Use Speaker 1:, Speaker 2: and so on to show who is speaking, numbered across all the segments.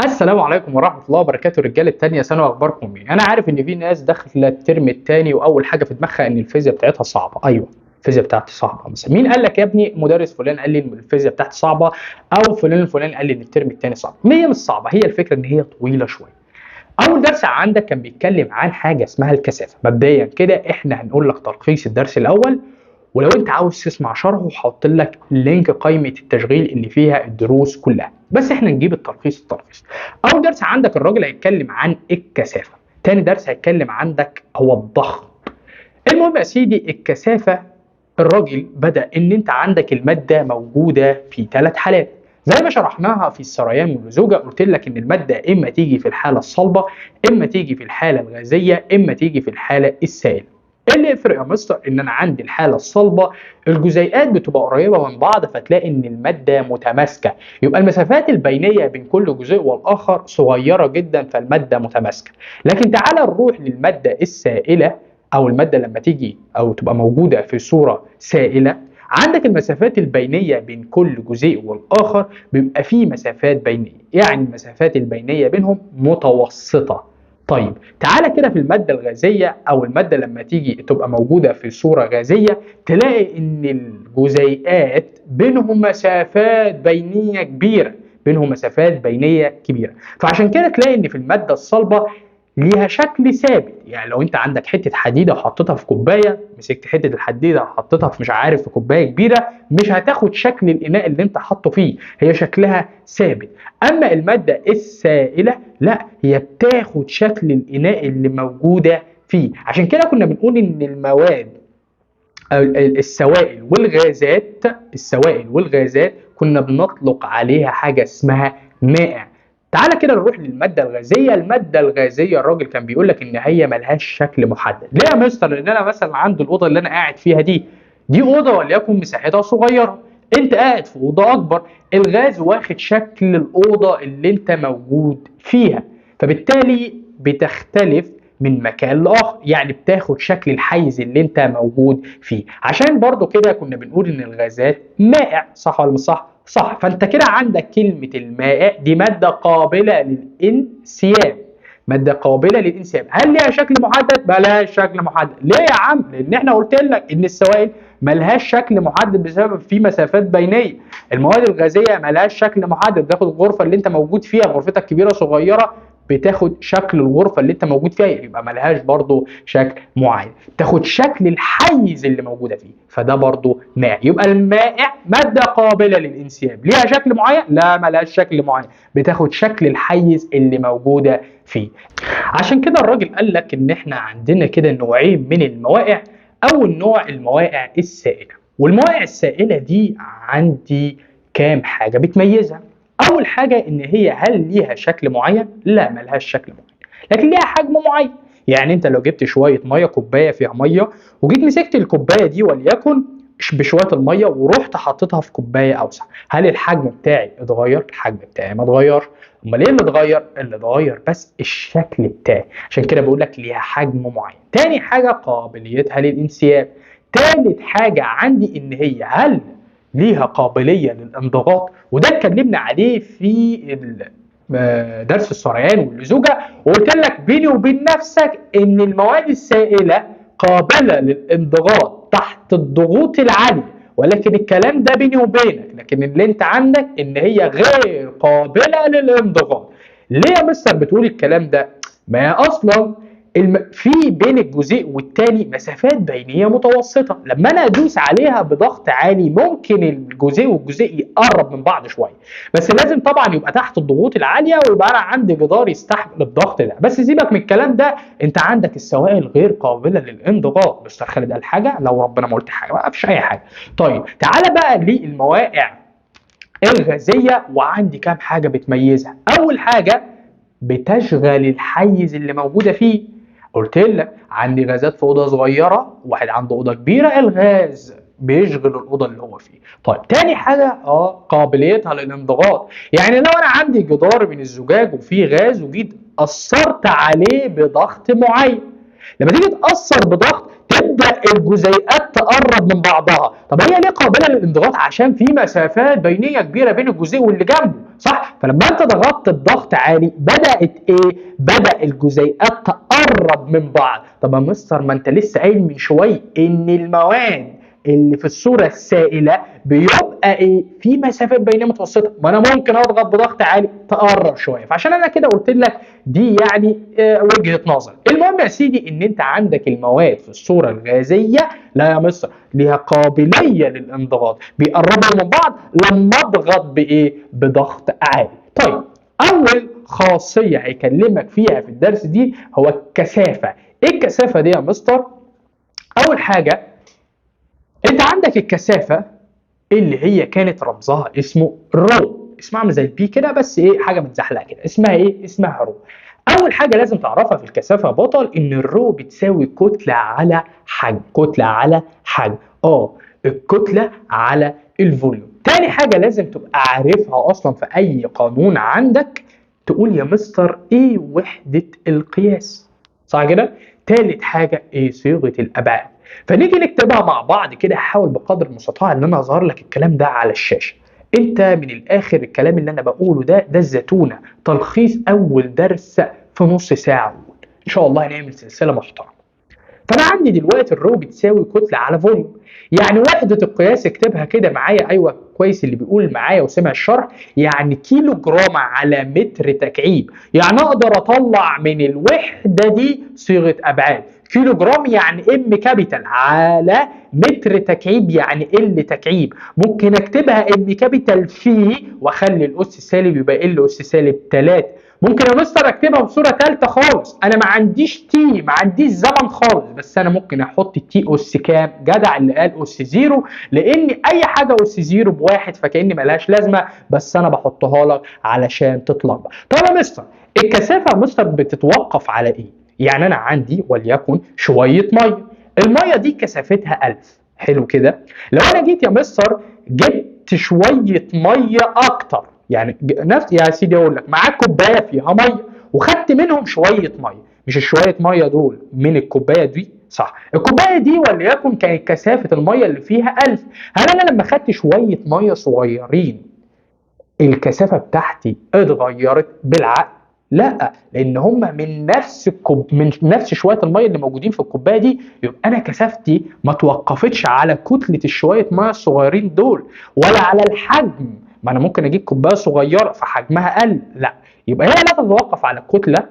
Speaker 1: السلام عليكم ورحمة الله وبركاته. رجال التانية ثانوي، اخباركم ايه؟ انا عارف ان في ناس داخله الترم التاني واول حاجة في دماغها ان الفيزياء بتاعتها صعبة. ايوه الفيزياء بتاعتي صعبة. مثلا مين قال لك يا ابني؟ مدرس فلان قال لي ان الفيزياء بتاعتي صعبة، او فلان الفلاني قال لي ان الترم التاني صعب. هي مش صعبة، هي الفكرة ان هي طويلة شوية. اول درس عندك كان بيتكلم عن حاجة اسمها الكثافة. مبدئيا كده احنا هنقول لك تلخيص الدرس الاول، ولو انت عاوز تسمع شرحه هحط لك link قائمة التشغيل اللي فيها الدروس كلها، بس احنا نجيب التلخيص. اول درس عندك الراجل هيتكلم عن الكثافة، تاني درس هيتكلم عندك هو الضغط. المهم يا سيدي الكثافة، الراجل بدأ ان انت عندك المادة موجودة في 3 حالات زي ما شرحناها في السريان واللزوجة. قلت لك ان المادة اما تيجي في الحالة الصلبة، اما تيجي في الحالة الغازية، اما تيجي في الحالة السائلة. ايه اللي يفرق يا مستر؟ ان انا عندي الحالة الصلبة الجزيئات بتبقى قريبه من بعض، فتلاقي ان المادة متماسكة، يبقى المسافات البينية بين كل جزيء والاخر صغيرة جدا، فالماده متماسكة. لكن تعالى نروح للمادة السائلة، او المادة لما تيجي او تبقى موجودة في صوره سائله، عندك المسافات البينية بين كل جزيء والاخر بيبقى فيه مسافات بينيه، يعني المسافات البينية بينهم متوسطه. طيب تعالى كده في المادة الغازية، أو المادة لما تيجي تبقى موجودة في صورة غازية، تلاقي إن الجزيئات بينهم مسافات بينية كبيرة، بينهم مسافات بينية كبيرة. فعشان كده تلاقي إن في المادة الصلبة ليها شكل ثابت، يعني لو أنت عندك حتة حديدة وحطيتها في كوباية، مسكت حتة الحديدة وحطيتها في مش عارف في كوباية كبيرة، مش هتاخد شكل الإناء اللي أنت حاطه فيه، هي شكلها ثابت. أما المادة السائلة لا، هي بتاخد شكل الإناء اللي موجودة فيه. عشان كده كنا بنقول إن المواد أو السوائل والغازات، السوائل والغازات كنا بنطلق عليها حاجة اسمها مائع. تعالى كده نروح للمادة الغازية. المادة الغازية الراجل كان بيقول لك إن هي ملهاش شكل محدد. ليه يا مستر؟ لأن أنا مثلا عندي الأوضة اللي أنا قاعد فيها دي أوضة وليكن مساحتها صغيرة، أنت قاعد في أوضة أكبر، الغاز واخد شكل الأوضة اللي أنت موجود فيها، فبالتالي بتختلف من مكان لآخر، يعني بتاخد شكل الحيز اللي أنت موجود فيه. عشان برضو كده كنا بنقول إن الغازات مائع، صح ولا مش صح؟ صح. فانت كده عندك كلمة المائع دي مادة قابلة للانسياب، مادة قابلة للانسياب. هل ليها شكل محدد؟ ملهاش شكل محدد. ليه يا عم؟ لأن احنا قلت لك إن السوائل ملهاش شكل محدد بسبب في مسافات بينية. المواد الغازية ملهاش شكل محدد، بتاخد الغرفة اللي انت موجود فيها، غرفتك كبيرة صغيرة بتاخد شكل الغرفة اللي انت موجود فيها، يبقى ملهاش برضو شكل معين، تاخد شكل الحيز اللي موجودة فيه، فده برضو مائع. يبقى المائع مادة قابلة للانسياب، ليها شكل معين؟ لا ملهاش شكل معين، بتاخد شكل الحيز اللي موجودة فيه. عشان كده الراجل قال لك ان احنا عندنا كده نوعين من الموائع. اول نوع الموائع السائلة، والموائع السائلة دي عندي كام حاجة بتميزها. أول حاجة إن هي هل ليها شكل معين؟ لا ملهاش شكل معين، لكن ليها حجم معين. يعني أنت لو جبت شوية مية، كوباية فيها مية، وجيت مسكت الكوباية دي وليكن بشوية المية ورحت حطيتها في كوباية أوسع، هل الحجم بتاعي اتغير؟ الحجم بتاعي ما اتغيرش. أمال إيه اللي اتغير؟ اللي اتغير بس الشكل بتاعي. عشان كده بقول لك ليها حجم معين. تاني حاجة قابليتها للانسياب. تالت حاجة عندي إن هي هل ليها قابلية للانضغاط، وده اتكلمنا عليه في درس السريان واللزوجة، وقلت لك بيني وبين نفسك ان المواد السائلة قابلة للانضغاط تحت الضغوط العالية، ولكن الكلام ده بيني وبينك، لكن اللي انت عندك ان هي غير قابلة للانضغاط. ليه يا مستر بتقول الكلام ده؟ ما اصلا في بين الجزيء والتاني مسافات بينية متوسطة، لما انا ادوس عليها بضغط عالي ممكن الجزيء والجزيء يقرب من بعض شوية، بس لازم طبعا يبقى تحت الضغوط العالية ويبقى انا عندي جدار يستحمل الضغط ده. بس سيبك من الكلام ده، انت عندك السوائل غير قابلة للانضغاط. مستر خالد قال حاجة؟ لو ربنا ما قلت حاجة ما فيش اي حاجة. طيب تعالى بقى للموائع الغازية، وعندي كام حاجة بتميزها. اول حاجة بتشغل الحيز اللي موجودة فيه. قلت لك عندي غازات في اوضة صغيرة، واحد عنده اوضة كبيرة، الغاز بيشغل الاوضة اللي هو فيه. طيب تاني حاجة قابليتها للانضغاط، يعني لو انا عندي جدار من الزجاج وفيه غاز وجيت اثرت عليه بضغط معين، لما تيجي تاثر بضغط تبدا الجزيئات تقرب من بعضها. طب هي ليه قابله للانضغاط؟ عشان في مسافات بينيه كبيرة بين الجزيء واللي جنبه، صح؟ فلما انت ضغطت بضغط عالي بدات ايه؟ بدا الجزيئات تقرب من بعض. طب يا مستر ما انت لسه قايل من شوية ان المواد اللي في الصورة السائلة بيبقى ايه؟ في مسافات بينيه متوسطه، ما انا ممكن اضغط بضغط عالي تقرب شوية، فعشان انا كده قلت لك دي يعني وجهه نظر. المهم يا سيدي ان انت عندك المواد في الصورة الغازية لا يا مستر ليها قابلية للانضغاط، بيقربوا من بعض لما اضغط بايه؟ بضغط عالي. طيب اول خاصية هيكلمك فيها في الدرس دي هو الكثافة. ايه الكثافة دي يا مستر؟ اول حاجة انت عندك الكثافة اللي هي كانت رمزها اسمه rho، اسمها عامل زي ال P كده بس ايه حاجة متزحلقه كده، اسمها ايه؟ اسمها rho. اول حاجة لازم تعرفها في الكثافة يا بطل ان ال rho بتساوي كتلة على حجم، كتلة على حجم، الكتلة على ال volume. تاني حاجة لازم تبقى عارفها اصلا في اي قانون عندك، تقول يا مستر ايه وحده القياس، صح كده؟ تالت حاجة ايه صيغة الابعاد. فنيجي نكتبها مع بعض كده، هحاول بقدر المستطاع ان انا اظهر لك الكلام ده على الشاشة. انت من الاخر الكلام اللي انا بقوله ده الزتونه، تلخيص اول درس في نص ساعة، ان شاء الله هنعمل سلسلة محترمه. فانا عندي دلوقتي ال rho بتساوي كتلة على volume، يعني وحده القياس اكتبها كده معايا، ايوه كويس اللي بيقول معايا وسمع الشرح، يعني كيلو جرام على متر تكعيب، يعني اقدر اطلع من الوحدة دي صيغة ابعاد. كيلو جرام يعني M capital على متر تكعيب يعني L تكعيب، ممكن اكتبها M capital في واخلي الاس سالب يبقى L اس سالب 3. ممكن يا مستر اكتبها بصورة ثالثة خالص، انا ما عنديش T، ما عنديش زمن خالص، بس انا ممكن احط T اس كام؟ جدع اللي قال اس 0، لان اي حاجة اس 0 بواحد فكأن ملهاش لازمه، بس انا بحطها لك علشان تتلخبط. طب يا مستر الكثافة يا مستر بتتوقف على ايه؟ يعني انا عندي وليكن شوية مية، المية دي كثافتها 1000، حلو كده؟ لو انا جيت يا مستر جبت شوية مية اكتر، يعني نفس يا سيدي اقول لك معاك كوباية فيها مية وخدت منهم شوية مية، مش الشويه مية دول من الكوباية دي، صح؟ الكوباية دي وليكن كانت كثافة المية اللي فيها 1000، هل انا لما خدت شوية مية صغيرين الكثافة بتاعتي اتغيرت بالعقل؟ لا، لان هم من نفس من نفس شوية المية اللي موجودين في الكوباية دي، يبقى انا كثافتي ما توقفتش على كتلة الشويه مية الصغيرين دول ولا على الحجم، ما انا ممكن اجيب كوباية صغيرة فحجمها قل، لا، يبقى هي لا تتوقف على الكتلة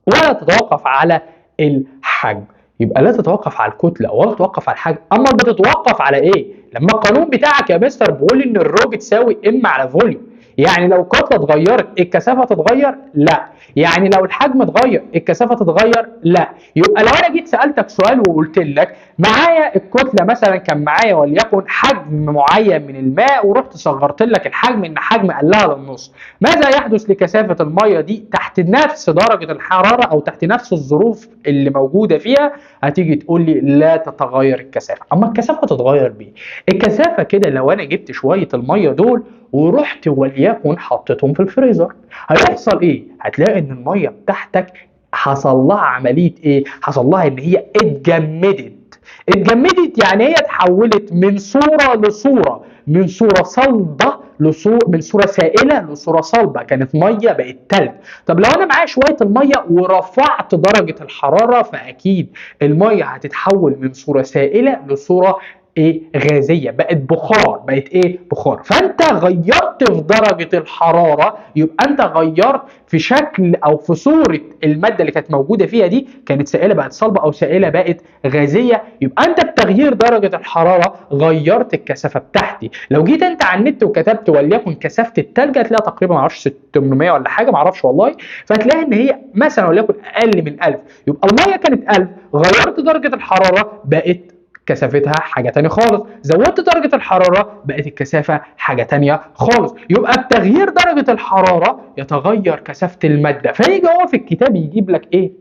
Speaker 1: ولا تتوقف على الحجم، يبقى لا تتوقف على الكتلة ولا تتوقف على الحجم. اما بتتوقف على ايه؟ لما القانون بتاعك يا مستر بيقول ان ال rho بتساوي M على volume، يعني لو الكتلة اتغيرت الكثافة تتغير؟ لا. يعني لو الحجم اتغير الكثافة تتغير؟ لا. يبقى لو انا جيت سالتك سؤال وقلت لك معايا الكتلة مثلا كان معايا وليكن حجم معين من الماء ورحت صغرت لك الحجم ان حجم قلها للنص، ماذا يحدث لكثافه المية دي تحت نفس درجه الحرارة او تحت نفس الظروف اللي موجودة فيها؟ هتيجي تقول لي لا تتغير الكثافة. اما الكثافة تتغير بيه؟ الكثافة كده لو انا جبت شوية المية دول ورحت وليكن حطيتهم في الفريزر، هيحصل ايه؟ هتلاقي ان المية بتاعتك حصل لها عملية ايه؟ حصل لها ان هي اتجمدت. اتجمدت يعني هي اتحولت من صوره لصورة، من صوره صلبه لصورة، من صوره سائله لصورة صلبه، كانت مية بقت تلج. طب لو انا معايا شوية المية ورفعت درجه الحرارة فاكيد المية هتتحول من صوره سائله لصورة ايه؟ غازية، بقت بخار، بقت ايه؟ بخار. فانت غيرت في درجه الحرارة، يبقى انت غيرت في شكل او في صوره المادة اللي كانت موجودة فيها دي، كانت سائله بقت صلبه او سائله بقت غازية، يبقى انت بتغيير درجه الحرارة غيرت الكثافة بتاعتي. لو جيت انت على النت وكتبت وليكن كثافة التلج هتلاقيها تقريبا معرفش 800 ولا حاجة، معرفش والله، فهتلاقي ان هي مثلا وليكن اقل من 1000، يبقى المية كانت 1000، غيرت درجه الحرارة بقت كثافتها حاجة تانية خالص، زودت درجة الحرارة بقت الكثافة حاجة تانية خالص. يبقى بتغيير درجة الحرارة يتغير كثافة المادة. فيجي هو في الكتاب يجيب لك ايه؟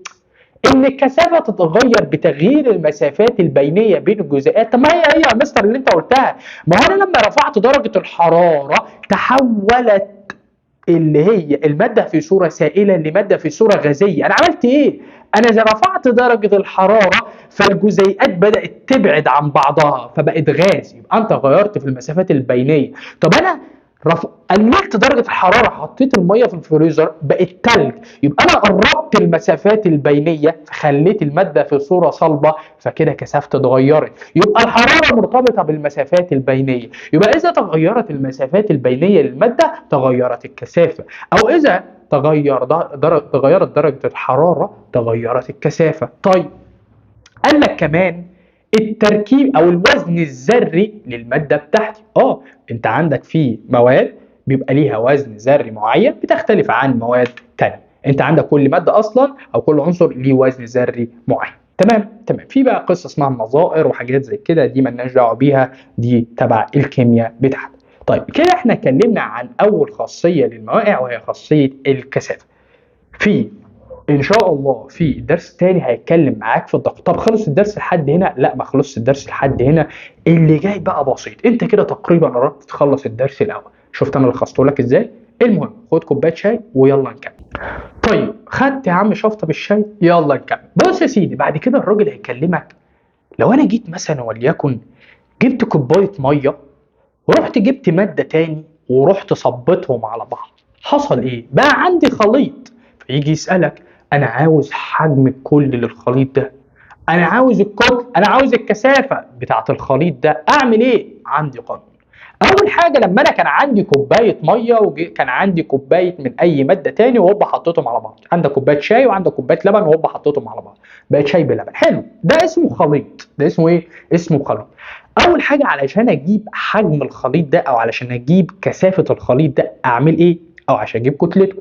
Speaker 1: ان الكثافة تتغير بتغيير المسافات البينية بين الجزيئات. طب ما هي يا مستر اللي انت قلتها، ما هو انا لما رفعت درجة الحرارة تحولت اللي هي المادة في صورة سائلة لمادة في صورة غازية. انا عملت ايه؟ انا اذا رفعت درجه الحرارة فالجزيئات بدات تبعد عن بعضها فبقت غاز، يبقى انت غيرت في المسافات البينية. طب انا قللت درجه الحرارة، حطيت المية في الفريزر بقت تلج، يبقى انا قربت المسافات البينية فخليت المادة في صوره صلبه، فكده كثافته اتغيرت. يبقى الحرارة مرتبطة بالمسافات البينية، يبقى اذا تغيرت المسافات البينية للمادة تغيرت الكثافة، او اذا تغيرت درجه الحرارة تغيرت الكثافة. طيب قال لك كمان التركيب او الوزن الذري للمادة بتاعتي. انت عندك في مواد بيبقى ليها وزن ذري معين بتختلف عن مواد تانية، انت عندك كل مادة اصلا او كل عنصر ليه وزن ذري معين. تمام تمام. في بقى قصة اسمها النظائر وحاجات زي كده، دي مالناش دعوه بيها، دي تبع الكيمياء بتاعتنا. طيب كده احنا اتكلمنا عن اول خاصية للموائع وهي خاصية الكثافة. في ان شاء الله في الدرس الثاني هيتكلم معاك في الضغط. طب خلص الدرس لحد هنا؟ لا ما خلصش الدرس لحد هنا، اللي جاي بقى بسيط. انت كده تقريبا قربت تخلص الدرس الاول. شفت انا لخصته لك ازاي؟ المهم خد كوباية شاي ويلا نكمل. طيب خدت يا عم شفطه بالشاي، يلا نكمل. بص يا سيدي، بعد كده الراجل هيكلمك لو انا جيت مثلا وليكن جبت كوباية مية ورحت جبت مادة تاني ورحت صبتهم على بعض، حصل ايه؟ بقى عندي خليط. فيجي يسالك انا عاوز حجم الكل للخليط ده، انا عاوز الكتل، انا عاوز الكثافة بتاعه الخليط ده، اعمل ايه؟ عندي قانون. اول حاجة لما انا كان عندي كوباية مية وكان عندي كوباية من اي مادة تاني وهوب حطيتهم على بعض، عندك كوباية شاي وعندك كوباية لبن وهوب حطيتهم على بعض، بقت شاي بلبن. حلو، ده اسمه خليط. ده اسمه ايه؟ اسمه خليط. اول حاجة علشان اجيب حجم الخليط ده او علشان اجيب كثافة الخليط ده اعمل ايه؟ او عشان اجيب كتلته.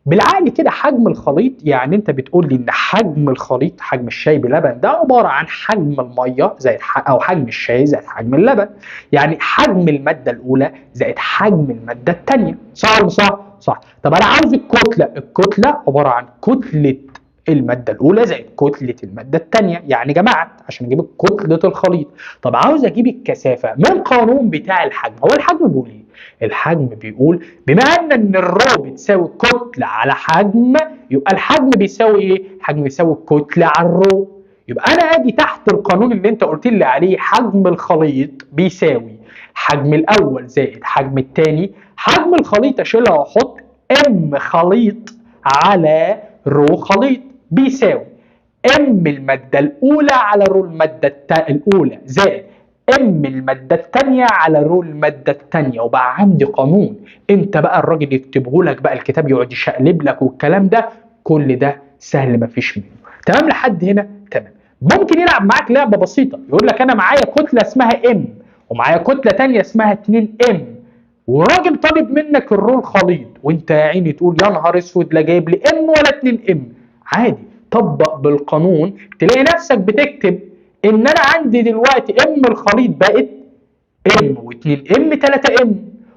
Speaker 1: بالعقل كده حجم الخليط، يعني انت بتقول لي ان حجم الخليط، حجم الشاي بلبن ده عبارة عن حجم المية زائد او حجم الشاي زائد حجم اللبن، يعني حجم المادة الاولى زائد حجم المادة الثانية. صح ولا صح؟ صح. طب انا عاوز الكتلة، الكتلة عبارة عن كتلة المادة الاولى زائد كتلة المادة الثانية، يعني جمعت عشان اجيب كتلة الخليط. طب عاوز اجيب الكثافة من قانون بتاع الحجم. هو الحجم بيقول ايه؟ الحجم بيقول بما ان ال rho بتساوي كتلة على حجم، يبقى الحجم بيساوي ايه؟ الحجم بيساوي الكتلة على ال rho. يبقى انا اجي تحت القانون اللي انت قلت لي عليه، حجم الخليط بيساوي حجم الاول زائد حجم الثاني، حجم الخليط اشيلها واحط m خليط على rho خليط بيساوي m المادة الاولى على rho المادة الاولى زائد m المادة الثانية على rho المادة الثانية. وبقى عندي قانون، انت بقى الراجل يكتبه لك بقى، الكتاب يقعد يشقلب لك والكلام ده، كل ده سهل مفيش منه. تمام لحد هنا؟ تمام. ممكن يلعب معاك لعبه بسيطة، يقول لك انا معايا كتلة اسمها m ومعايا كتلة ثانية اسمها 2 m، وراجل طالب منك ال rho الخليط، وانت يا عيني تقول يا نهار اسود لا جايب لي m ولا 2 m. عادي، طبق بالقانون، تلاقي نفسك بتكتب ان انا عندي دلوقتي m الخليط بقت m و2 m 3 m،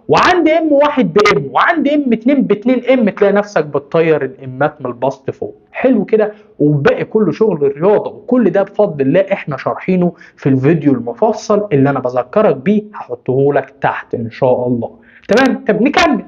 Speaker 1: وعندي m 1 ب m، وعندي m 2 ب 2 m، تلاقي نفسك بتطير الامات من البسط فوق. حلو كده، وباقي كله شغل الرياضة، وكل ده بفضل الله احنا شارحينه في الفيديو المفصل اللي انا بذكرك بيه، هحطه لك تحت ان شاء الله. تمام. طب نكمل.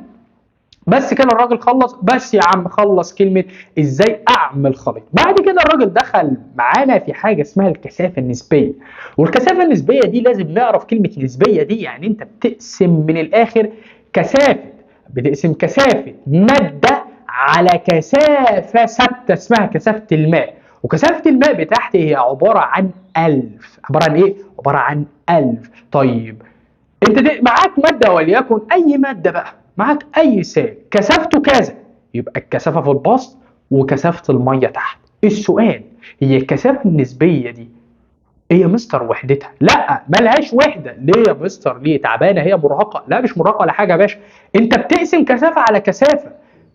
Speaker 1: بس كده الراجل خلص، بس يا عم خلص كلمة ازاي اعمل خليط. بعد كده الراجل دخل معانا في حاجة اسمها الكثافة النسبية، والكثافة النسبية دي لازم نعرف كلمة نسبية دي، يعني انت بتقسم من الاخر كثافة، بتقسم كثافة مادة على كثافة ثابتة اسمها كثافة الماء، وكثافة الماء بتاعتي هي عبارة عن 1000. عبارة عن ايه؟ عبارة عن 1000. طيب انت معاك مادة وليكن اي مادة بقى، معاك اي سائل كثافته كذا، يبقى الكثافة في البسط وكثافه المية تحت. السؤال هي الكثافة النسبية دي ايه يا مستر وحدتها؟ لا ملهاش وحده. ليه يا مستر؟ ليه تعبانة هي مرهقة؟ لا مش مرهقة ولا حاجة يا باشا، انت بتقسم كثافة على كثافة،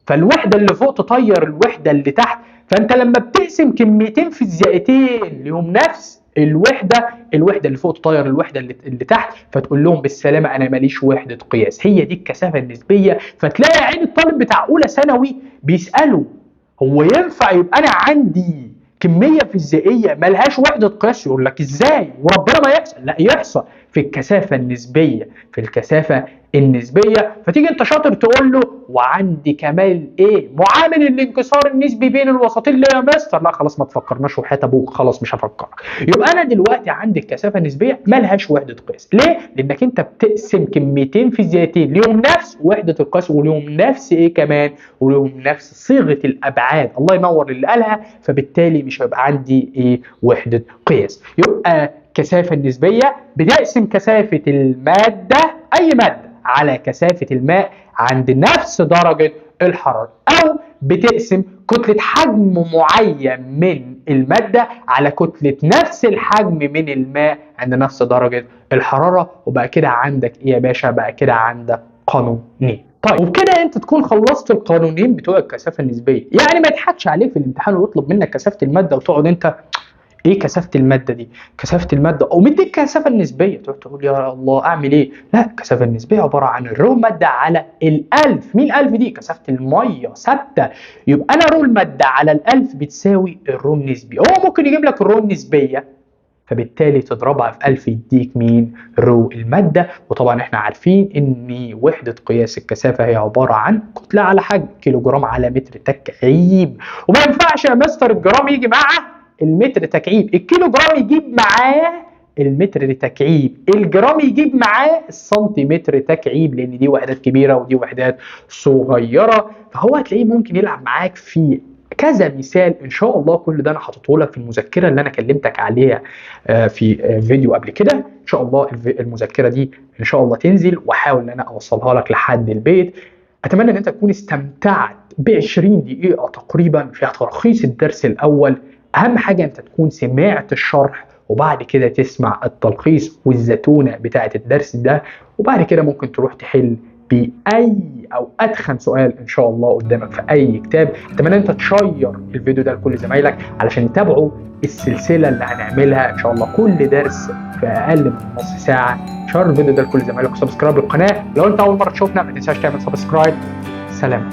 Speaker 1: فالوحده اللي فوق تطير الوحدة اللي تحت، فانت لما بتقسم كميتين فيزيائيتين ليهم نفس الوحدة، الوحدة اللي فوق تطير الوحدة اللي تحت، فتقول لهم بالسلامة انا ماليش وحده قياس. هي دي الكثافة النسبية. فتلاقي عين الطالب بتاع اولى ثانوي بيساله هو ينفع يبقى انا عندي كمية فيزيائية مالهاش وحده قياس؟ يقول لك ازاي وربنا ما يحصل. لا يحصل في الكثافة النسبية، في الكثافة النسبية. فتيجي انت شاطر تقول له وعندي كمان ايه؟ معامل الانكسار النسبي بين الوسطين. ليه يا مستر؟ لا خلاص ما تفكرناش وحياة ابوك، خلاص مش هفكرك. يبقى انا دلوقتي عندي الكثافة النسبية مالهاش وحده قياس. ليه؟ لانك انت بتقسم كميتين فيزيائيتين ليهم نفس وحده القياس وليهم نفس ايه كمان؟ وليهم نفس صيغة الابعاد. الله ينور اللي قالها. فبالتالي مش هيبقى عندي ايه؟ وحده قياس. يبقى الكثافة النسبية بتقسم كثافة المادة اي مادة على كثافة الماء عند نفس درجة الحرارة، أو بتقسم كتلة حجم معين من المادة على كتلة نفس الحجم من الماء عند نفس درجة الحرارة. وبقى كده عندك إيه يا باشا؟ بقى كده عندك قانونين. طيب وبكده انت تكون خلصت القانونين بتوع الكثافة النسبية. يعني ما يضحكش عليك في الامتحان ويطلب منك كثافة المادة وتقعد انت ايه كثافة المادة دي؟ كثافة المادة او مديك الكثافة النسبية تروح تقول يا الله اعمل ايه؟ لا، الكثافة النسبية عبارة عن ال rho مادة على الالف. مين الالف دي؟ كثافة المية ثابتة. يبقى انا rho المادة على الالف بتساوي ال rho النسبي. هو ممكن يجيب لك ال rho النسبية فبالتالي تضربها في 1000 يديك مين؟ rho المادة. وطبعا احنا عارفين ان وحدة قياس الكثافة هي عبارة عن كتلة على حجم، كيلوجرام على متر تكعيب. وما ينفعش يا مستر الجرام يجي مع المتر تكعيب، الكيلو جرام يجيب معاه المتر تكعيب، الجرام يجيب معاه السنتيمتر تكعيب، لان دي وحدات كبيرة ودي وحدات صغيرة. فهو هتلاقيه ممكن يلعب معاك في كذا مثال ان شاء الله. كل ده انا حاطته لك في المذكرة اللي انا كلمتك عليها في فيديو قبل كده. ان شاء الله المذكرة دي ان شاء الله تنزل، واحاول ان انا اوصلها لك لحد البيت. اتمنى ان انت تكون استمتعت ب 20 دقيقة تقريبا في تلخيص الدرس الاول. اهم حاجة انت تكون سمعت الشرح وبعد كده تسمع التلخيص والزتونه بتاعه الدرس ده، وبعد كده ممكن تروح تحل باي او ادخن سؤال ان شاء الله قدامك في اي كتاب. اتمنى انت تشير الفيديو ده لكل زمايلك علشان يتابعوا السلسلة اللي هنعملها ان شاء الله كل درس في اقل من نص ساعة. share الفيديو ده لكل زمايلك و subscribe للقناة. لو انت اول مرة تشوفنا ما تنساش تعمل subscribe. سلام.